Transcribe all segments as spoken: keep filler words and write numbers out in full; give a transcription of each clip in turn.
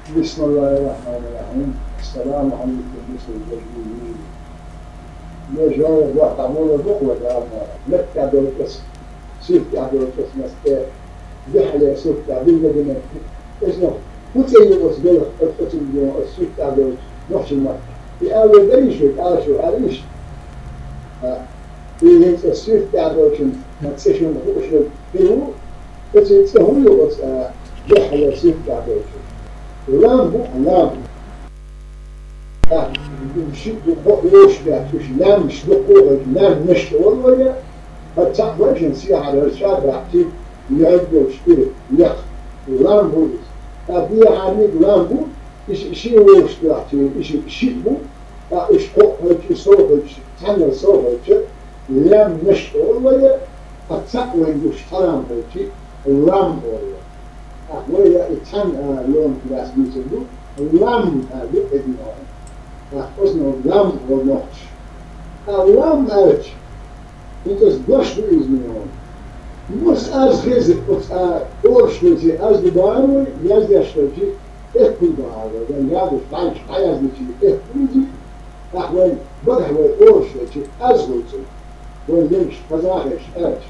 بسم الله الرحمن الرحيم. السلام عليكم، مثل المجنونين. ليش هو الواحد عموله بقوة دعوة؟ لك تعدل القسم. سيف تعدل القسم، استير. بحلة سيف تعدل لك من. إيش نو؟ هو تسيب وسبيل القسم اليوم، السيف تعدل. نحشي ما. في أول بريشة، قال شو، قال إيش؟ ها. في هيك السيف تعدل شن؟ ما تسيشن بقوش لك. في هو، بس يتسهل له، بس، آه، بحلة سيف تعدل شن. لام بو، لام. آه، شي بو، بو، يوش بيا، شو شي، لام، شو بو، لام، مش، والله يا. فتح وجه سياحة الرشاد بحكي، يعد وشكله، يق. لام بو. أبي حميد لام بو. إيش، إيش هو وش بيحكي؟ إيش، إيش بو؟ آه، إيش قو-، إيش صوب، إيش تاني صوب، إيش لام مش أول ولا أتسق وين وش تلام، إيش لام أول. آه، ولا إتان، آه، لون كلاس ميزو. لام، آه، لو إدنا. آه، أصلا لام أو نوتش. آه، لام أرش. It is gosh to is me on. Mus az hezi, ot a, orşmezi az dubaru, yaz yaşlıcı, et dubaru, ben yaz baş, ayazlıcı, et dubaru, ahvel, bak ahvel, orşmezi, az olsun. Ve demiş, kazak eş, evet.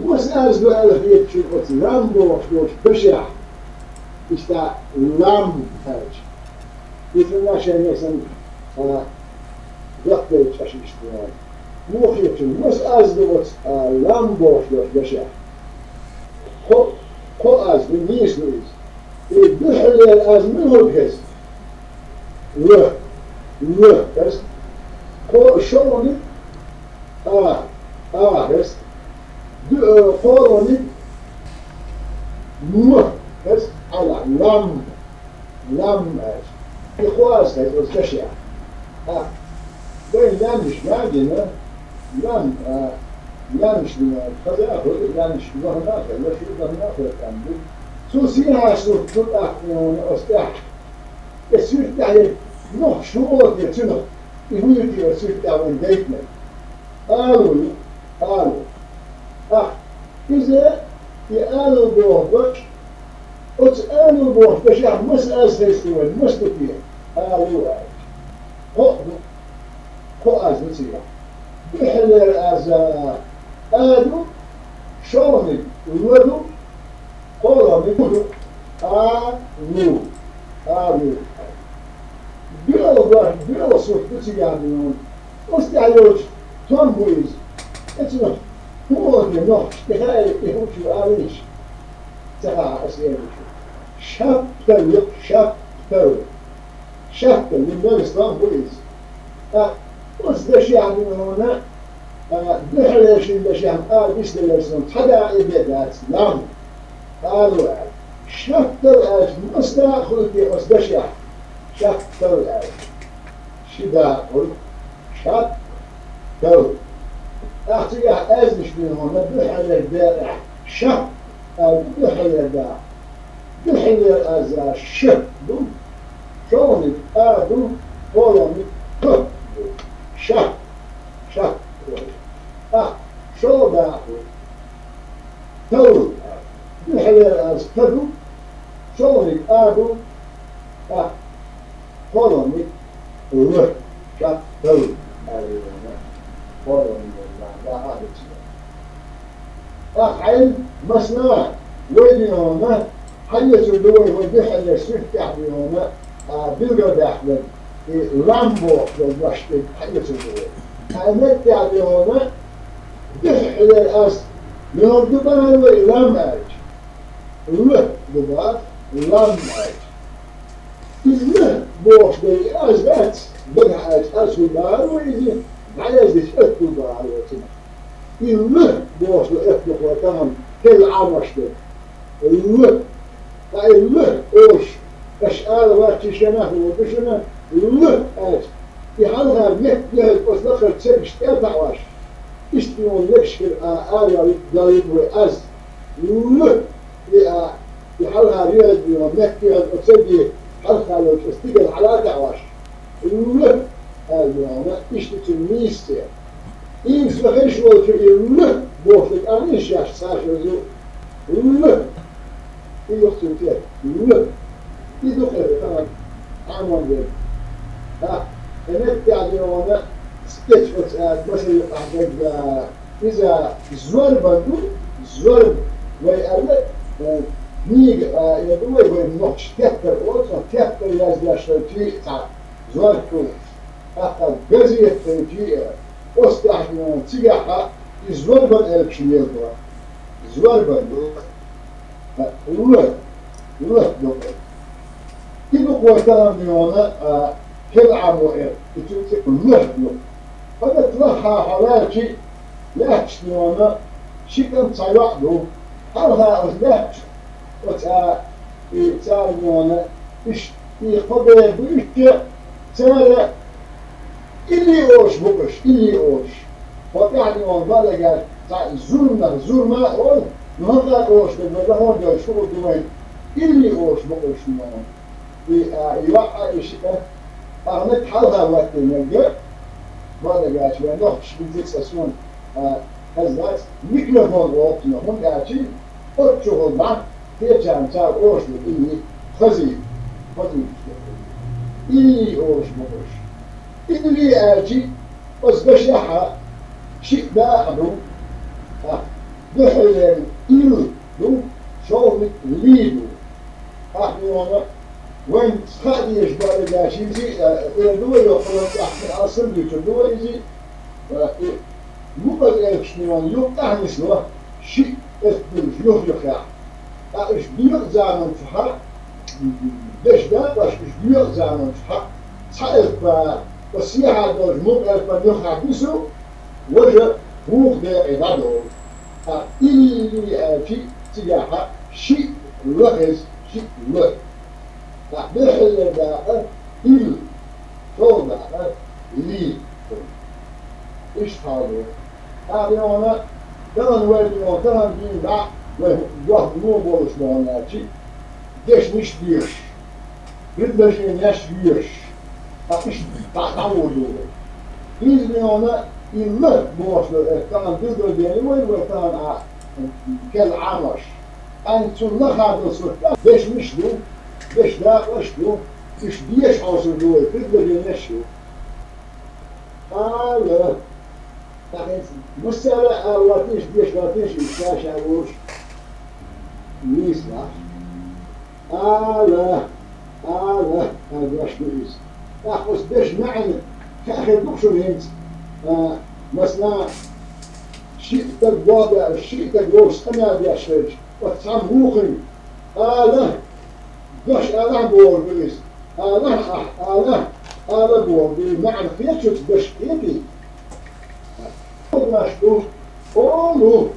Mus az bu alfiyet için ot lam boş, boş, beşah. İşte lam, evet. Bütün şey neyse, ha, yok böyle çeşitli yani. Muhyiddin, nasıl azdı o, a, lam boş yok yaşa. Ko, ko azdı, niye ismiyiz? E, bir hüller azdı mı yok kez? Lö, lö, kez. Ko, şoloni, a, a, kez. Dü, e, koloni, mı, kez, ala, lam. Lam, e, ihwaz, e, o, yaşa. Ha. Ben yanlış, ne diyeyim, ha? Lan, e, yanlış mı? Kaza yapıyor, yanlış mı? Lafına koy, lafı, lafına koy, efendim. Su, siyah, su, tut, ah, e, o, siyah. E, sürtah, e, no, şu, o, diye, şunu. İhuyu diyor, sürtah, ben de etme. Alu, alu. Ah, bize, e, alu, bu, bak. Ot alu, bu, yaşa, mıs, az, festival, mıs, bu, diye. Alu, ay. Ko, ko azı siya. Bihler aza adu, şoni, ludu, koloni, ludu, alu, alu. Biol var, biol suf, bu siya, bu. Osta yoç, ton bu iz. Etno, bu oldu, no, işte, hay, işte, uçu, alış. Saka, asıl, uçu. Şaptal, yok, şaptal. Şaptal, bu Yunanistan bu iz. Ha, o beş yani ona, ha, bir haleşin beş yani, ha, biz de versin, tada ebe ders, lan. Alu, şaptal, az, mısta, hulti, o beş ya. Şaptal, az. Şida, hul, şaptal. Artık ya, ezmiş bir ona, bir haler de, şap, ha, bir haler de. Bihler aza şıp bu. Şolni adu, koloni pı bu. Şah. Şah. Ah, şol da bu. Tavul. Bihler az tadu. Şolni adu. Ah, koloni lı. Şah tavul. Koloni lı. Daha da. Ахь Ӏел, масала, вай динона, хьаэцар ду вай, вай духьале сихтехь динона, а, билгал дахьлар, и лам боху вай ваштиг хьаэцар ду вай. Хьаэцар динона, духьале аз, норду бан вай лам аьлча. Лу ду бан, лам аьлча. И лу бохуш дай аз дац, бан аьлча, аз хӀун бан вай иза, дӀаяздича, ат ду бан вай цунах. И лу бохуш ду эппа хӀо тахана, хӀела Ӏамош ду. Лу. Ткъа и лу олуш, аша ала вац шена хӀун ду шуна, лу аьлча. И хьалхара метта яхьарг оцу лакхара цергаш тӀе а таӀош. Иштта йолу легаш хир а ара ял-, ял йита вай аз. Лу. И а, и хьалхара яхьарг йолу метта яхьарг оцу церге хьалха йолчу оцу стигала хьала а таӀош. Лу. Аьлла йолу, иштта цуьнан нийса цӀе. Иймас вахарш волчу и лу бохург а иш шаьш ца шозу. Лу. И юха цуьнан тӀе. Лу. И ду-кх, э, Ӏамор дерг. ХӀа, э, меттехь дийна вайна скетч оцу аьлла, масала юкъахь дерг, а, иза зорбан ду, зорб вай аьлла, э, книга, а, э, ду вай, вай нохча тептар оцу, тептар яздеш вай чи цхьа зорб ду. ТӀаккха газета хилчий, э, оцу тӀехь дийна вайна цигахь а и зорбан элпаш лелабо. Зорбан ду. Л, л ду. И ду-кх вай тахана дийна вайна, а, кел Ӏамо эр, и цуьнан цӀе л ду. ХӀокху лаххьа хьо лаьрчи, лаьтташ дийна вайна, ши кӀант, цхьа йоӀ ду. Хьалха оцу лаьтташ, оцу, а, и цара дийна вайна, иш, и кхо бер ду иштта, цара Илли олуш бу-кх уьш, илли олуш. ХӀокху тӀехь дийна вайна бакъдерг аьлча, цхьа зурманах зурма а олу, но хӀокху а олуш дерг вай лахара дойчу хӀума ду вайн, илли олуш бу-кх уьш дийна вайна. И, а, и йоӀ а, и шиъ а, ахьа хьалха ваттийнарг, бакъдерг аьлча, вайн нохчаша хилла цкъа суна, а, хезна дац, микрофон олу цунах, хӀунда аьлча, оццул бахьа кхечарна цара олуш дерг илли, хазий, хазий. Илли олуш бу-кх уьш. Илли аьлчи, оцу дашехь а шиъ дакъа ду, а, дуьххьарлера ил ду, шолгӀаниг ли ду. Ахь муьлхха вайн схьа а дезаш бара деш иза, а, эр ду вай йоккхур вайн тӀехь, алсам дуьйцур ду вай иза, а, и мукъаза элпаш дийна вайна юккъехь нисло, шиъ элп буьллуш юх-юххехь. Ткъа уьш доькъу заманчохь, дешдакъош уьш доькъу заманчохь, цхьа элп, оцу сехьа долчу мукъа элпан юххехь нису, важа вукху декъе дӀадолу. Ткъа илли аьлчи цигахь шиъ ла хеза, шиъ ла. Ткъа дуьххьарлера дакъа ил, шолгӀа дакъа ли. Иштта хьал ду. Ахь дийна вайна, тахана вай дийна вайна, тахана дийна дӀа, вай дохка муха болуш бахьана аьлчи, дешнаш а доьшуш, предложенеш а йоьшуш, ткъа иштта дӀа, дӀавур ду вай. Иза дийна вайна, и ла бохуш ду, э, тахана билгалдели вай, вай тахана а, кел Ӏамош. Ткъа цунна лаха долу сурт, дешнаш а ду, дешдакъош а ду, уьш деша хьовсур ду вай, предложенеш а ю. Ала. ТӀаккха хӀинца массара а ала латийша, деша латийша, иза ша-ша волуш нийса лахь. Ала, ала, аьлла дош ду иза. ТӀаккха оцу дешан маьӀна хаа хир ду-кх шуна хӀинца? А, масала, шиъ стаг вогӀу, шиъ стаг вовшашца къамел деш хилча, оцу цхьамма вукхуьнга: «Ала, дош алахь», — бохург ду иза. «Алахь ахь, ала, ала», — бохург ду иза. МаьӀна кхечуьнца дешан кхетий? Дош ду, олу,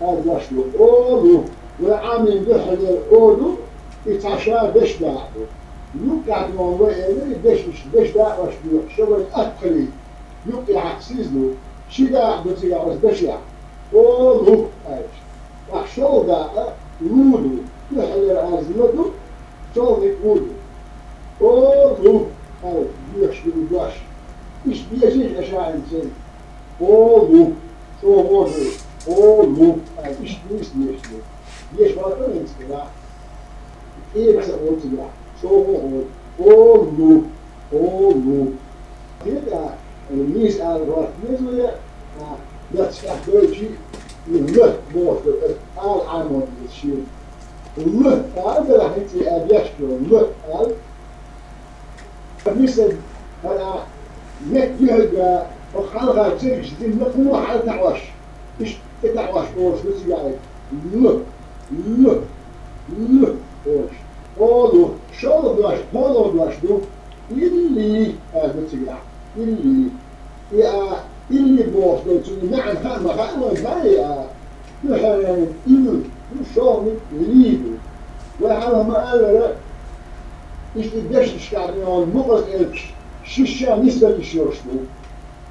аьлла дош ду, олу. Вай Ӏамийна дуьххьарлера олу, и цхьа ша дешдакъа ду. Юккъехь дийна вай элира, дешнаш, дешдакъош доьху, ша вайн атта хилийта. Юккъехь сиз ду, ши дакъа ду цигахь оцу дашехь. Олу, аьлча. ТӀаккха шолгӀа дакъа лу ду, дуьххьарлера аз ла ду, шолгӀаниг у ду. Олу, аьлла, доьхуш ду и дош. Иштта дешийша аша хӀинца. Олу, чӀогӀа ду, олу, аьлла, иштта нийса дешаш ду. Деша вацара хӀинца кхидӀа? ТӀера ца олу цигахь, чӀогӀа олу. Олу. Олу. ХӀинца, э, нийса ала хӀотта деза вай, а, лаьцна тӀехь доьлчи, и ла бохург ду, ала Ӏамор деза шена. Ла ала делахь, хӀинца и а деш ду, ла ала. Мисал, хӀара, метта юьхьиг, хӀокху хьалха цергаш дина кхо хьал таӀош, иштта тӀе таӀош олуш ду цигахь. Л, л, л олуш. Олу, шолгӀа дош, кхоалгӀа дош ду. Илли, аьлла ду цигахь. Илли. И а, илли бохуш долчун маьӀна хаа ма хаьа вайна, хаьий а? Дуьххьарлера ил ду, шолгӀаниг ли ду. Вай хьалха ма-аллара, иштта и дешнашкахь дийна мукъаза элпаш шиша нисдала йиш йолуш ду.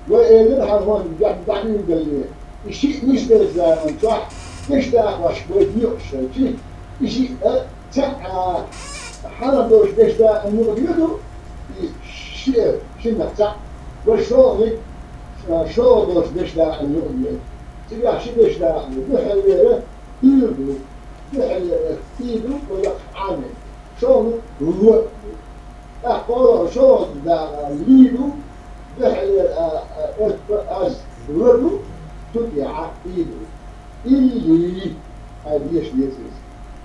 Вай элира хьалха дӀа-, дӀабилгале, и шиъ нисделлачу заманчохь дешдакъош вай доькъуш хилчи, и шиъ а цхьаъ а, хьалха долчу дешдакъана юкъа доьду, и шиъ а шиннах цхьаъ, вай шолгӀаниг, а, шолгӀа долчу дешдакъана юкъа доьду. Цигахь ши дешдакъа ду, дуьххьарлера ил ду, дуьххьарлера и ду, вай яккха Ӏамийна. ШолгӀа лу. ТӀаккха шолгӀа дакъа ли ду, дуьхьалера а, а, элп аз ла ду, цу тӀехьа и ду. Илли, ай, деша деза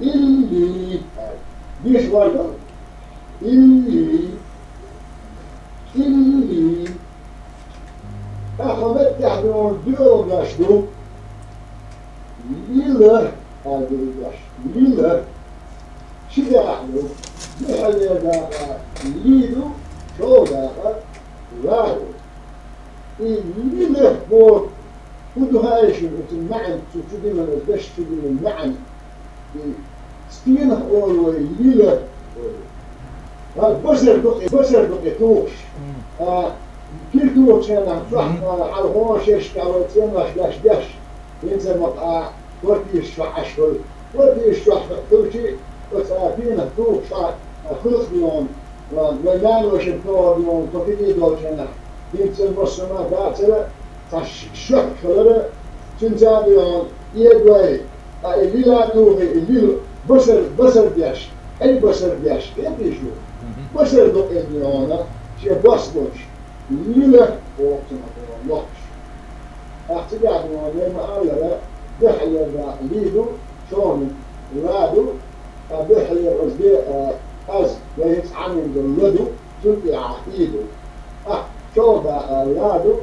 иза. Илли, ай. Деша варгал? Илли. Илли. ТӀаккха меттехь дуьйна доьалгаш ду. Лила, аьлла ду уьш. Лила. Ши дакъа ду. Дуьхьалера дакъа ли ду, шолгӀа дакъа ла ду. И лила боху, хӀун ду хаьий шуна оцун маьӀна, цу чу динан, оцу дешан чу динан маьӀна? И стенах олу вай лила олу? А, басар ду-кх и, басар ду-кх и тухуш. А, кира тухучу хенахь чохь, а, хьалха шерашкахь вай цӀенош деш деш, хӀинца ма-, а, квартираш чохь Ӏаш хуьлу. Квартираш чохь хуьлчи, оцу, а, стенах тухуш, а, хуьлу-кх дуьйна, а, вай наношна тохара дуьйна, тхо кегий долчу хенахь, хӀинца массо а ма дацара, цхьа ш-, шок хилара, цуьнца а дуьйна, эгой, а и лила тухий, и лила, басар, басар деш, хьай басар деш, кхетий шу? Мгм. Басар ду-кх иза дуьйна, шен бос болуш, лила боху цунах дуьйна, лохуш. ТӀаккха цигахь дуьйна вай ма-аллара, дуьхьалера дакъа ли ду, шолгӀа ла ду, ткъа дуьхьалера оцу де, а, аз, вай хӀинца хьанна ду, ла ду, цунна тӀехьа и ду. ТӀаккха шолгӀа дакъа ла ду,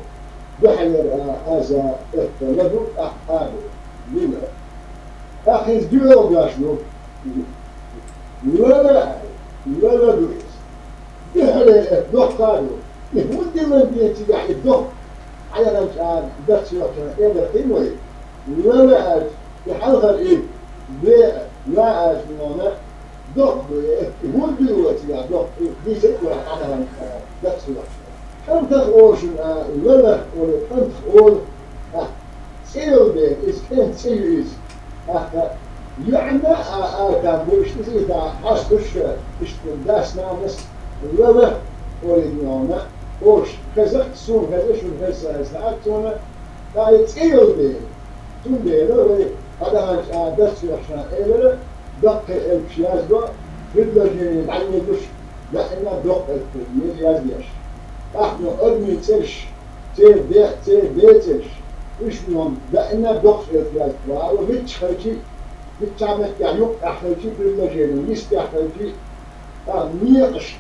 дуьхьалера а, аз, а, элп ла ду, тӀаккха а ду. Лила. ТӀаккха иза доьалгаш ду. Лала, лала ду иза. Дуьхьале, э, доккха а ду. И хӀунда диллина те цигахь и доккха? Хьалхарчу а дац йоцучунна элира хин вай. Лала аьлча, и хьалхара и бе, ла аьлча, нона, доккха ду, э, и хӀунда диллина цигахь доккха? И дийцира вай хьалхарчу а дац йоцучунна. КӀантах олу шуна, а, лала олу, кӀантах олу, а, цӀе йолу бен, иза кӀентан цӀе ю иза. ТӀаккха йоьӀна а, а, там бу, иштта иза и да хьастуш, иштта дас-нанас лала олийна йоьӀна, ош хеза, суна хеза, шуна хеза, аса аьлла цунна, ткъа и цӀе йолу бен. Цундела вай хьадаханчу а дац йоьхна элира, даккхий элпаш яздо, предложение дӀайолуш, даима доккха элп ю, яздеш. ТӀаккха адамийн цӀераш, церан де, церан ден цӀераш. Уьш ма даима доккхачу элпехь яздо. Ала миччахь хилчи, миччахь меттехь юккъехь хилчи предложение, йистехь хилчи, тӀаккха некъаш,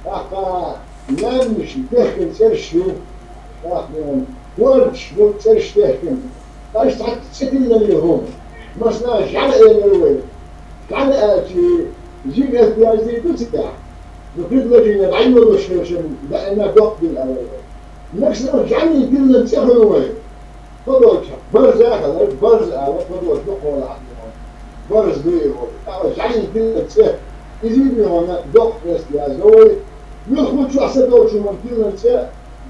тӀаккха наннаш дехкина цӀераш ю, тӀаккха хӀордаш бу цӀераш дехкина. Аша цхьаьна цӀе тиллина ю хӀума. Масала, жӀаьла элира вай. ЖӀаьла аьлчи, жига элп яздийр ду цигахь. Ну, предложение дӀайолуш хилча, даима доккха дина ала вай. Нагахь санна жӀаьлин диллина цӀе хуьлу вай. Тхо долчохь барза а хилар, барза ала, тхо долчу дукха хьолахь а. Барза ду и волу. Ткъа жӀаьлин диллина цӀе, иза а дуьйна доккха элп яздо вай. Муьлххачохь са долчу хӀуманна диллина цӀе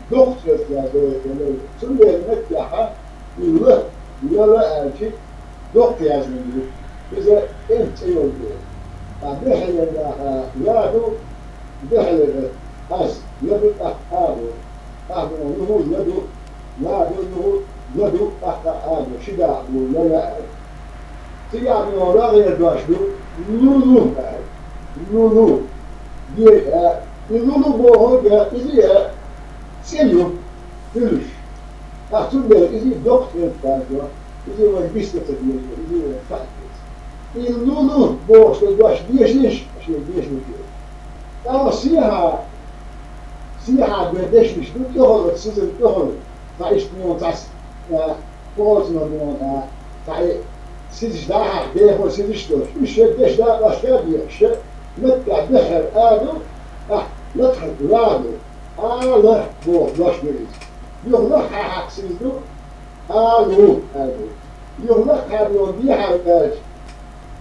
доккха элп яздо вай, элира. Цундела меттехь и ла, ла, ла аьлчи, доккха яздина ю. Иза кӀентан цӀе йолу дела. Ткъа дуьхьалера дакъа ла ду, дуьхьалера аз, ла ду, тӀаккха а ду. ТӀаккха ду, юха ла ду, ла ду, юха ла ду, тӀаккха а ду. Ши дакъа ду, ла, ла аьлла. Цигахь ду, рагӀера дош ду, лу, лу аьлла. Лу, лу. Де, а, и лу, лу бохург, иза а цӀе ю. Хуьлуш. Ткъа цундела иза доккха элп яздо, иза вайн биста ца деза, иза вайн хаа деза. И лу, лу бохуш долу дош дешийша шен дешнашка. ТӀаккха сехьа, сехьа бен дешнаш ду, тӀехула, сизар тӀехула, цхьа иштта муьлхха цхьа, а, кхозна муьлхха, а, цхьа и сизаш дӀахьа, дехо сизаш долуш. Уьш шен дешдакъошка а дехаш, меттехь дуьххьара а ду, а, лакхара ла ду. Ала боху дош ду иза. Юха лакхахьа хьакхассийр ду, алу аьлла. Юха лакхахьа ду дехьа ваьлча,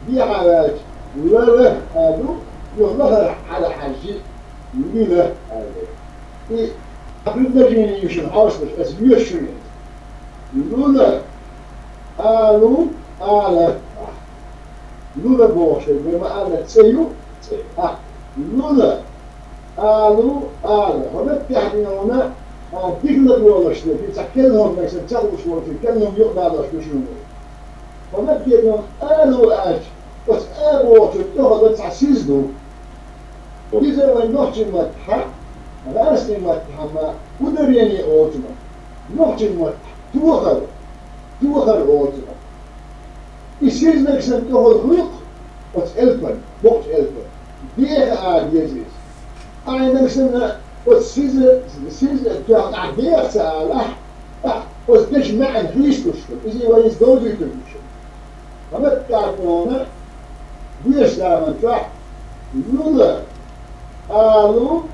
дехьа ваьлча, лала аьлла. Юха лахара хьала хьаьжжи, лила аьлла. И предложение ю шуна хьовсалаш, аса йоьшу шуна иза. Лула, алу, ала. Лула бохуш верг, вай ма-аллара, цӀе ю, цӀе. А, лула, алу, ала. ХӀунда тӀехь дина вана, а, дика ладогӀалаш дерг, цхьа кхин хӀума, сан ца хууш волчун кхин хӀума юкъадалош ду шуна вай. ХӀунда тӀехь дина вана, алу аьлча, оцу а бохучун тӀехула цхьа сиз ду. Иза вайн нохчийн маттахь, гӀазкхийн маттахь ма ударение олу цунах. Нохчийн маттахь тохар, тохар олу цунах. И сизнарг санна тӀехула хуьлу оцу элпан, боккхачу элпан. Деха ала деза иза. Айнарг санна оцу сиза, сиза тоьхна ахь деха ца алахь, ахь оцу дешан маьӀна хийцалуш хуьлу. Иза вай иза довзуьйтур ду шуна. Амма тӀаккха вайна вешан заман чохь лула, алу,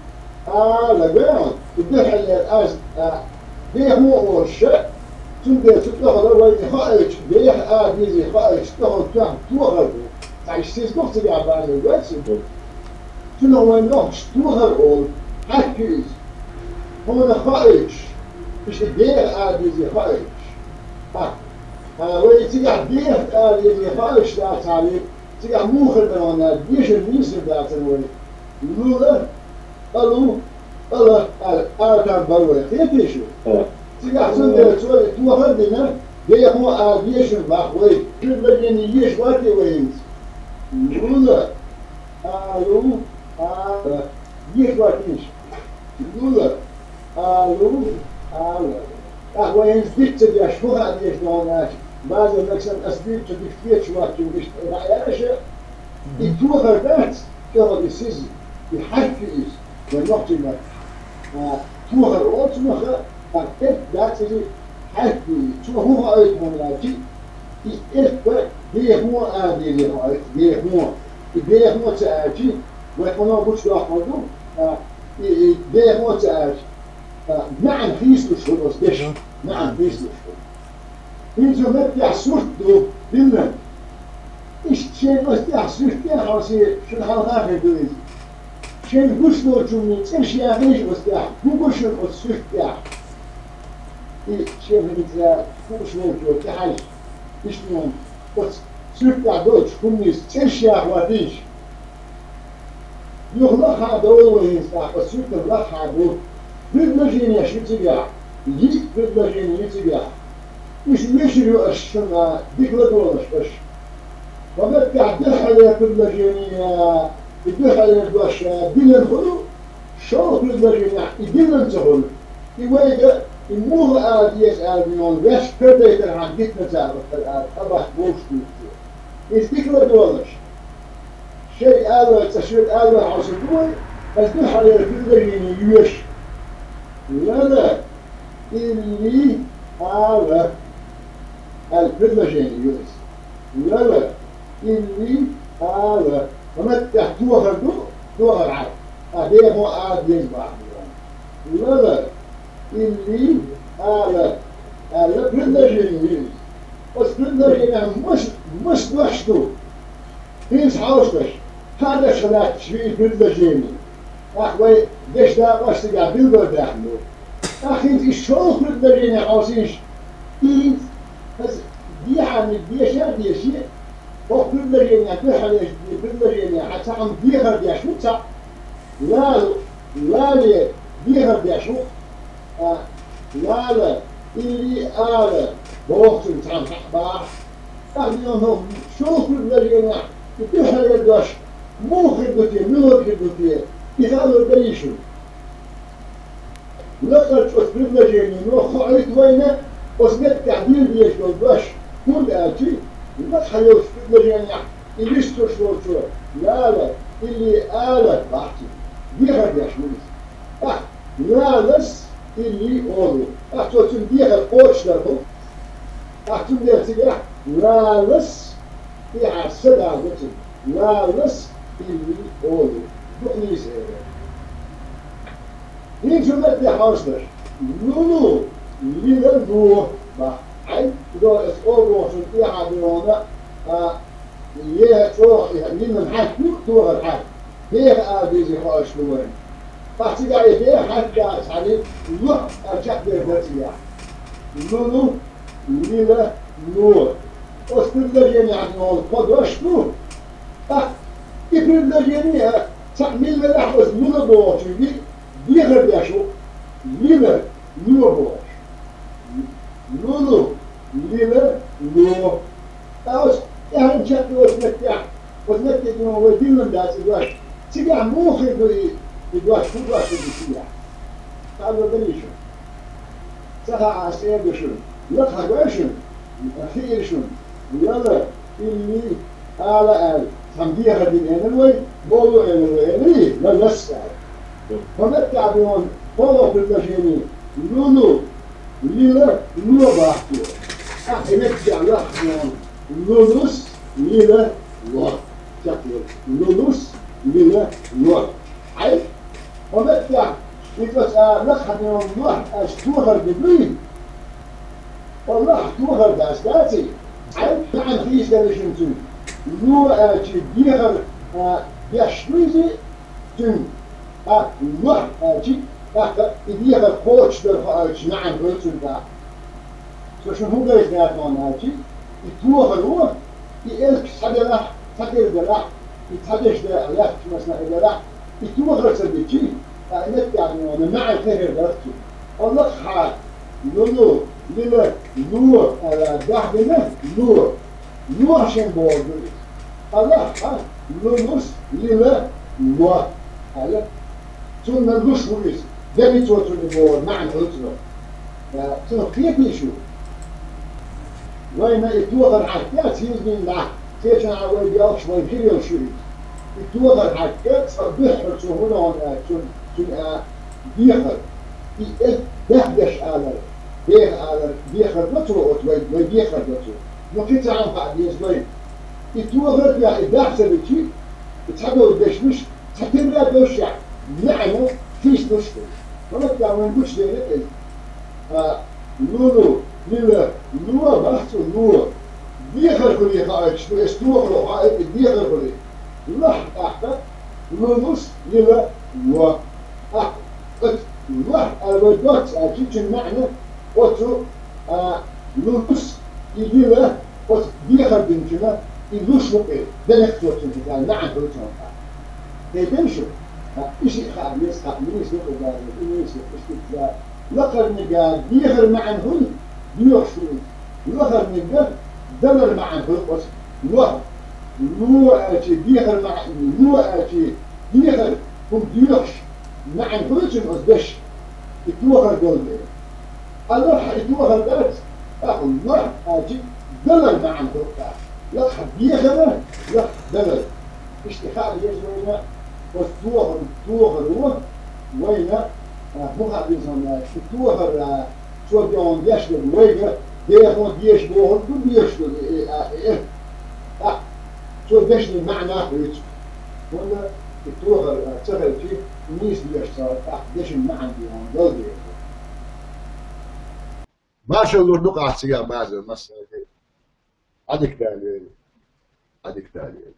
ала, веан, и дуьхьалера аз, а, дехо олуш, цундела цу тӀехула вайна хаийтуш, деха а дезий хаийтуш, тӀехула тоьхна тохар ду. Цхьа иштта сиз бу-кх цигахь базар вай цига. Цунах вайн нохчаша тохар олу, хьаьрк ю иза. Хьуна хаийтуш, иштта деха а дезий хаийтуш. А, а, вай цигахь деха а дезий хаийтуш дацахьара, цигахь муха хир дара вайна, дешар нийса хир дацара вай. Лула, алу, ала, ала, ала там бара вай. Хетий шу? Цигахь цундела цо и тохар а дина, дехо а дезаш баха вай. Предложение еш вати вай хӀинца. Лула, алу, ала. Еш вати хӀинца. Лула, алу, ала. ТӀаккха вай хӀинца диц ца деш, хӀун хаа дезаш ду хьуна аьлча, базар нах санна ас диц ца деш, кхеташ вац цуьнга иштта дӀааьлла аша, и тохар дац, тӀехула и сиз, и хьаьрк ю иза, вайн нохчийн маттахь. А, тохар олу цунах, а, элп дац иза, хьаьрк ю иза. Цо хӀун хаийту хьуна аьлча, и элп дехо а дезий хаийту, дехо. И дехо ца аьлча, вай хьуна гучудоккхур ду, а, и, и дехо ца аьлча, а, маьӀна хийцалуш хуьлу оцу дешан, маьӀна хийцалуш хуьлу. ХӀинца меттехь сурт ду, диллина. Иштта шайна оцу тӀехь сурт тӀехь хьовсий, шуна хьалха хир ду иза. Шайна гуш долчунна цӀераш яхийша оцу тӀехь, гу гу шуна оцу сурт тӀехь. И шен хӀинца хууш волчо тӀехьаьжча, иштта йолу, оцу сурт тӀехь долчу хӀуманийн цӀераш яха ватийша. Юха лаххьа а довла вай хӀинца тӀаккха, оцу суьртана лаххьа а ду. Предложенеш ю цигахь, йиъ предложени ю цигахь. Уьш мичара ю аша шуна дика ладогӀалаш аша. Ткъа меттехь дуьххьалера предложени, и дуьххьалера дош диллина хуьлу, шолгӀа предложенехь и диллина ца хуьлу. И вайга, и муха ала деза аьлла, ваьш кардайтархьама дитина ца а бахара ала, къа бахка вовшах дуьйцу. Иза дика ладогӀалаш. Шайга алой, цкъа шуьга алой хьовсур ду вай, аса дуьххьалера предложени йоьшу. Лала, илли, ала, аьлла предложени ю иза. Лала, илли, ала. Ткъа меттехь тохар ду, тохар хьарф. Ткъа дехо ала деза бахьана. Лала, илли, ала, аьлла предложени ю иза. Оцу предложенехь мас-, маса дош ду? ХӀинца хьовсалаш, хӀара дешах лаьтташ ю и предложени. ТӀаккха вай дешдакъош цигахь билгалдаьккхина ду. ТӀаккха хӀинца и шолгӀа предложени хьовсийша. И хӀинца аса дехьа мега деша а деший, хӀокху предложенехь дуьххьалерчу предложенехь цхьа хӀума дехар деш ву цхьаъ. Лала, лале дехар деш ву. А, лала, илли ала, бохучун цхьаьна хьаъ бахьа. Ахьа шолгӀа предложенехь и дуьххьалера дош муха хир ду те, муьлха хир ду те, и хаалур дарий шуна? Лакхарчу оцу предложенино хоуьйту вайна оцу меттехь дийр дезаш долу дош, хӀунда аьлча лакхахь йолчу предложенехь и вистхуьлуш волчо лала, илли ала бахьа цуьнан, дехар деш ву иза. Ахь лалас илли олу. Ахь цо цуьнан дехар кхочушдар бу. Ахь цундела цигахь лалас, и хьарс са дала ду цуьнан. Лалас илли олу. Дукха нийса эр. ХӀинца хӀун меттехь хьовсалаш? Лулу, лила, ло. Бах. Хьай, до ас олу бохучун тӀехьа бен вахана, а, е чӀогӀа, е лилан хьаьрк ю, тохар хьаьрк. Деха ала дезий хоуьйтуш ду вайна. Ахь цигахь и деха хьаьрк дацахьара, ло аьлла чекхдер дара цигахь. Лулу, лила, ло. Оцу предложенехь йолу кхо дош ду. Ахь и предложени а цхьаъ мила велахь, оцу лула бохучуьнга дехар деш ву. Лила, ло бохуш. Лулу, лила, ло. Ткъа оцу тӀаьхьарчу чекхдолчу меттехь, оцу метте дуьйна вай диллина дац и дош. Цигахь муха хир ду и, и дош, хӀун дош ду и цигахь? Хаа ду дарий шуна? Ца хаьа, ас эр ду шуна. Лакха хир ду шуна, хиира шуна. Лала, илли, ала аьлла, цхьана дехар дина аьлла вай, болу аьлла вай, аьлла, ла лас аьлла. ХӀунда аьлла, хӀунда предложение? Лулу, лила, ло бахту. Ахь и меттехь лаххьон, лулус, лила, ло. Чаккхе, лулус, лила, ло. Хьай, хьо меттехь, и цо ца лакхахьа ло аьлча тохар де дуй? Хьо лахь тохар дац, даций? Хьай, маьӀна хийцаделла шуна цуьнан. Ло аьлча дехар, а, беш дуй иза цуьнан? Ткъа лохь аьлча, тӀаккха и дехар кхочушдар хьо аьлча, маьӀна хуьлу цуьнан тӀаккха. Со шуна хӀун гайта гӀертон аьлча, и тохар ву, и элпаш цхьаделахь, цхьатера делахь, и цхьадеш де лаьтташ массанахь и делахь, и тохар ца дичи, ткъа и меттехь вона маьӀна кхин хир дац цуьнан. Аллах хьа, лулу, лила, ло, ала, дахь дина, ло. Ло шен бохург ду иза. Аллах хьа, лулус, лила, ло, аьлла. Цунна луш ву иза. Дерриг цо цунна бохург, маьӀна хуьлу цунах. Э, цунах кхетий шу? Вайна и тохар хьаьжча, цийза дина нах, кхечанхьа вай белхаш вайна хир йолуш ю иза. И тохар хьаьжча, цкъа буьххьара цо хӀун догӀу аьлча, цунна, цунна, а, дехар. И э, дехар деш алар, деха алар, дехар до цо оцу вай, вай дехар до цо. Ну, кхин цхьа хӀума хаа деза вайна. И тохар а тоьхна, и дахь ца дичи, и цхьадолу дешнаш, цхьатерра а долуш, маьӀна хийцалуш а хилла. ХӀунда аьлча вайна гучудевлла иза. А, лулу, лила, ло, бац цо, ло. Дехар хуьлий хаийтуш ду, эс тохаро хаийта, дехар хуьлий. Лахь тӀаккха, лулус, лила, ло. Ахь, оцу лохь аьлла вай доцца аьлча, цуьнан маьӀна оцу, а, лулус и лила, оцу дехар динчунна и луш ву-кх и, делахь цо цунна аьлла, маьӀна хуьлу цунах. Кхетий шу? А, и шиъ хаа деза, хаа, нийса ду-кх и, и нийса ду-кх, иштта ду. Лакхарниг а дехар маьӀна хуьлу, доьхуш ду иза. Лахарниг а далар маьӀна хуьлу оцу лохь. Ло аьлча дехар маьӀна, ло аьлча дехар, хӀума доьхуш, маьӀна хуьлу цуьнан оцу дешан, и тохар долу дела. Аллах хьа, и тохар дац, тӀаккха лохь аьлча далар маьӀна хуьлу тӀаккха. Лакха дехар а, лакха далар. Иштта хаа деза вайна, оцу тохар, тохаро вайна, а, хӀун хаа деза вайна, и тохар, а, цо дегӀан деш дерг вайга, дехо деша бохург ду, доьшуш ду, э, а, э, э. ТӀаккха цо дешнийн маьӀна а хуьйцу. ХӀунда и тохар, а, ца хилча, нийса доьшуш ца хилча, тӀаккха дешан маьӀна дегӀан дала деза. Маршалла лур ду-кх ахь цигахь, базар, массаьрга. Ӏадика далийла. Ӏадика далийла.